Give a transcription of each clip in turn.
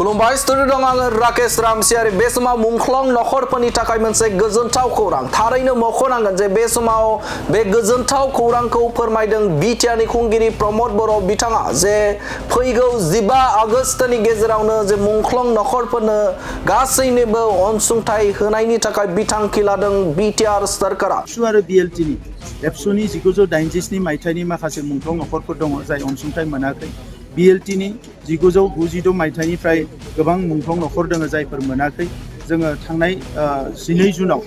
खुलुमबाय स्टुडिअ दं आङो राकेश रामसियारि बे समाव मुंख्लं नखरफोरनि थाखाय मोनसे गोजोनथाव खौरां थारैनो मख'नांगोन जे बे समाव बे गोजोनथाव खौरांखौ फोरमायदों बिटिआरनि खुंगिरि प्रमद बर' बिथाङा जे फैगौ 15 आगस्तनि गेजेरावनो जे मुंख्लं नखरफोरनो गासैनोबो अनसुंथाइ होनायनि थाखाय बिथांखि लादों बिटिआर सरकारा। आरो बिएलटिनि एबसुनि 1987 मायथाइनि माखासे मुंख्लं नखरफोर दङ जाय अनसुंथाइ मोनाखै। बिएलटिनि 1992 मायथाइनिफ्राय गोबां मुंख्लं नखर दङ जायफोर मोनाखै। जोङो थांनाय 12 जुनाव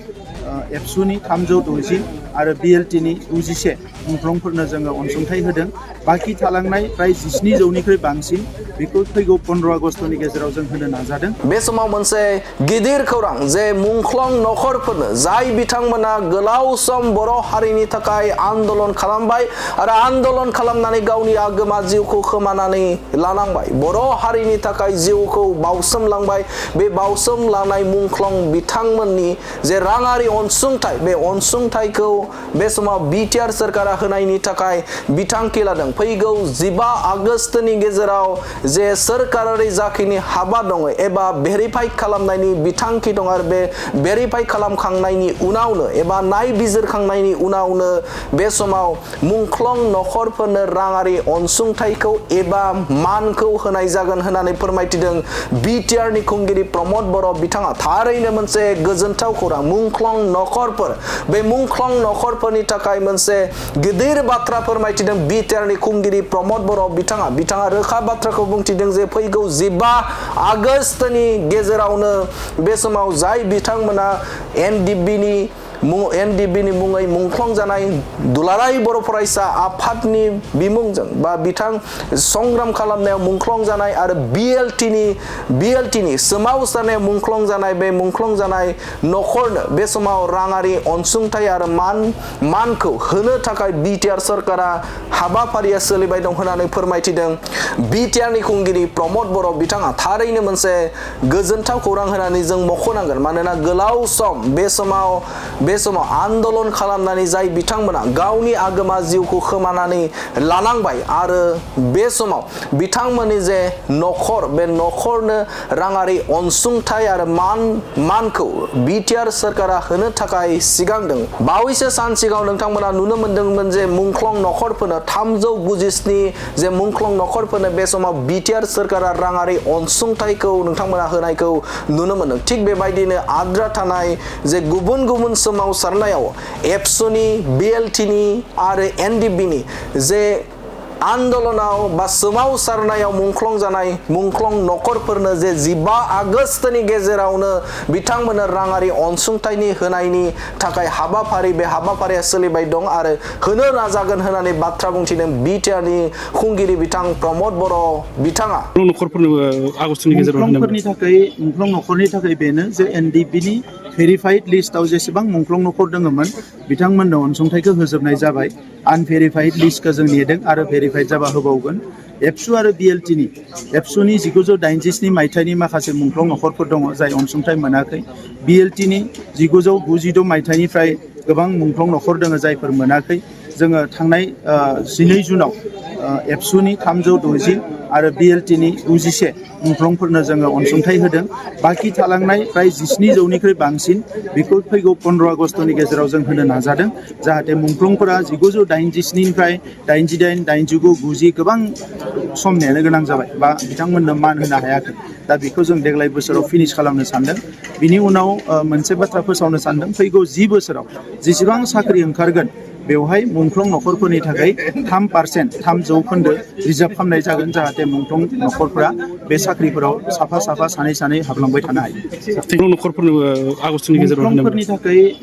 एबसुनि 360 आरो बिएलटिनि 91 मुंख्लंफोरनो जोङो अनसुंथाइ होदों। बाखि थालांनाय प्राय 17 जौनिख्रुइ बांसिन बेखौ फैगौ 15 आगस्तनि गेजेराव जों होनो नाजादों। बे समाव मोनसे गिदिर खौरां जे मुंख्लं नखरफोरनो जाय बिथांमोना गोलाव सम बर' हारिनि थाखाय आन्दोलन खालामबाय आरो आन्दोलन खालामनानै गावनि आगोमा जिउखौ खोमानानै लानांबाय बर' हारिनि थाखाय जिउखौ बावसोमलांबाय बे बावसोमलांनाय मुंख्लं बिथांमोननि जे राङारि अनसुंथाइ बे अनसुंथाइखौ बे समाव बिटिआर सरकारा होनायनि थाखाय बिथांखि लादों। फैगौ 15 आगस्तनि गेजेराव जे सरकारारि जाखिनि हाबा दङ एबा भेरिफाइ खालामनायनि बिथांखि दं आरो बे भेरिफाइ खालामखांनायनि उनावनो एबा नायबिजिरखांनायनि उनावनो बे समाव मुंख्लं नखरफोरनो राङारि अनसुंथाइखौ एबा मानखौ होनाय जागोन होननानै फोरमायथिदों बिटिआरनि खुंगिरि प्रमद बर' बिथाङा। थारैनो मोनसे गोजोनथाव खौरां मुंख्लं नखरफोर बे मुंख्लं नखरफोरनि थाखाय मोनसे गिदिर बाथ्रा फोरमायथिदों बिटिआरनि खुंगिरि प्रमद बर' बिथाङा रोखा बाथ्राखौ बुंथिदों जे फैगौ 15 आगस्तनि गेजेरावनो बे समाव जाय बिथांमोना एनडिबिनि मुङै मुंख्लं जानाय दुलाराय बर' फरायसा आफादनि बिमुंजों बा बिथां संग्राम खालामनायाव मुंख्लं जानाय आरो बिएलटिनि सोमावसारनायाव मुंख्लं जानाय बे मुंख्लं जानाय नखरनो बे समाव राङारि अनसुंथाइ आरो मानखौ होनो थाखाय बिटिआर सरकारा हाबाफारिया सोलिबाय दं होननानै फोरमायथिदों बिटिआरनि खुंगिरि प्रमद बर' बिथाङा। थारैनो मोनसे गोजोनथाव खौरां होननानै जों मख'नांगोन मानोना गोलाव सम बे समाव आन्दोलन खालामनानै जाय बिथांमोना गावनि आगोमा जिउखौ खोमानानै लानांबाय आरो बे समाव बिथांमोननि जे नखर बे नखरनो राङारि अनसुंथाइ आरो मानखौ बिटिआर सरकारा होनो थाखाय सिगांदों। बावैसो सान सिगाङाव नोंथांमोना नुनो मोनदोंमोन जे मुंख्लं नखरफोरनो 397 जे मुंख्लं नखरफोरनो बे समाव बिटिआर सरकारा राङारि अनसुंथाइखौ नोंथांमोना होनायखौ नुनो मोनदों। थिग बेबायदिनो आद्रा थानाय जे गुबुन सोमावसारनायाव एबसुनि बिएलटिनि आरो एनडिबिनि जे आन्दोलनाव बा सोमावसारनायाव मुंख्लं जानाय मुंख्लं नखरफोरनो जे 15 आगस्तनि गेजेरावनो बिथांमोननो राङारि अनसुंथाइनि होनायनि थाखाय बे हाबाफारिया सोलिबाय दं आरो होनो नाजागोन होननानै बाथ्रा बुंथिदों बिटिआरनि खुंगिरि बिथां प्रमद बर' बिथाङा। मुंख्लं नखरनि थाखाय बेनो जे एनडिबिनि भेरिफाइड लिस्टआव जेसेबां मुंख्लं नखर दङमोन बिथांमोननो अनसुंथाइखौ होजोबनाय जाबाय। आनभेरिफाइड लिस्टखौ जों नेदों आरो भेरिफाइड जाबा होबावगोन। एबसु आरो बिएलटिनि एबसुनि 1987 मायथाइनि माखासे मुंख्लं नखरफोर दङ जाय अनसुंथाइ मोनाखै। बिएलटिनि 1992 मायथाइनिफ्राय गोबां मुंख्लं नखर दङ जायफोर मोनाखै। जोङो थांनाय 12 जुनाव एबसुनि 360 आरो बिएलटिनि 91 मुंख्लंफोरनो जोङो अनसुंथाइ होदों। बाखि थालांनाय प्राय 17 जौनिख्रुइ बांसिन बेखौ फैगौ 15 आगस्तनि गेजेराव जों होनो नाजादों जाहाथे मुंख्लंफोरा 1987 निफ्राय 88, 89, 90 गोबां सम नेनो गोनां जाबाय बा बिथांमोननो मान होनो हायाखै। दा बेखौ जों देग्लाय बोसोराव फिनिश खालामनो सानदों। बिनि उनाव मोनसे बाथ्रा फोसावनो सानदों फैगौ 10 बोसोराव जेसेबां साख्रि ओंखारगोन बेवहाय मुंख्लं नखरफोरनि थाखाय 3% रिजार्भ खालामनाय जागोन जाहाथे मुंख्लं नखरफोरा बे साख्रिफोराव साफा सानै हाबलांबाय थानो हायो।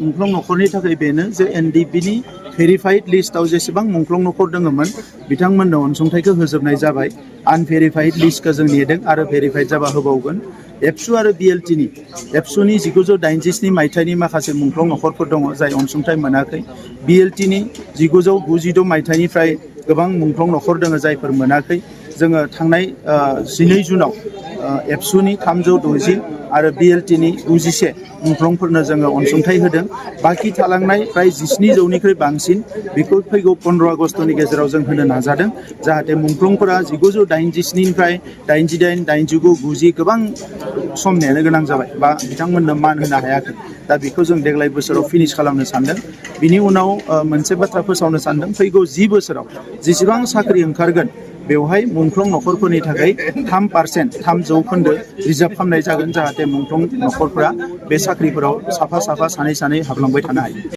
मुंख्लं नखरनि थाखाय बेनो जे एनडिबिनि भेरिफाइड लिस्टआव जेसेबां मुंख्लं नखर दङमोन बिथांमोननो अनसुंथाइखौ होजोबनाय जाबाय। आनभेरिफाइड लिस्टखौ जों नेदों आरो भेरिफाइड जाबा होबावगोन। एबसु आरो बिएलटिनि एबसुनि 1987 मायथाइनि माखासे मुंख्लं नखरफोर दङ जाय अनसुंथाइ मोनाखै। बिएलटिनि 1992 मायथाइनिफ्राय गोबां मुंख्लं नखर दङ जायफोर मोनाखै। जोङो थांनाय 12 जुनाव एबसुनि 360 आरो बिएलटिनि 91 मुंख्लंफोरनो जोङो अनसुंथाइ होदों। बाखि थालांनाय प्राय 17,000निख्रुइ बांसिन बेखौ फैगौ 15 आगस्टनि गेजेराव जों होनो नाजादों जाहाथे मुंख्लंफोरा 1987निफ्राय 88, 89, 90 गोबां सम नेनो गोनां जाबाय बा बिथांमोननो मान होनो हायाखै। दा बेखौ जों देग्लाय बोसोराव फिनिश खालामनो सानदों। बिनि उनाव मोनसे बाथ्रा फोसावनो सानदों, फैगौ 10 बोसोराव जेसेबां साख्रि ओंखारगोन बेवहाय मुंख्लं नखरफोरनि थाखाय 3% 3% रिजार्भ खालामनाय जागोन जाहाथे मुंख्लं नखरफोरा बे साख्रिफोराव साफा सानै हाबलांबाय थानो हायो।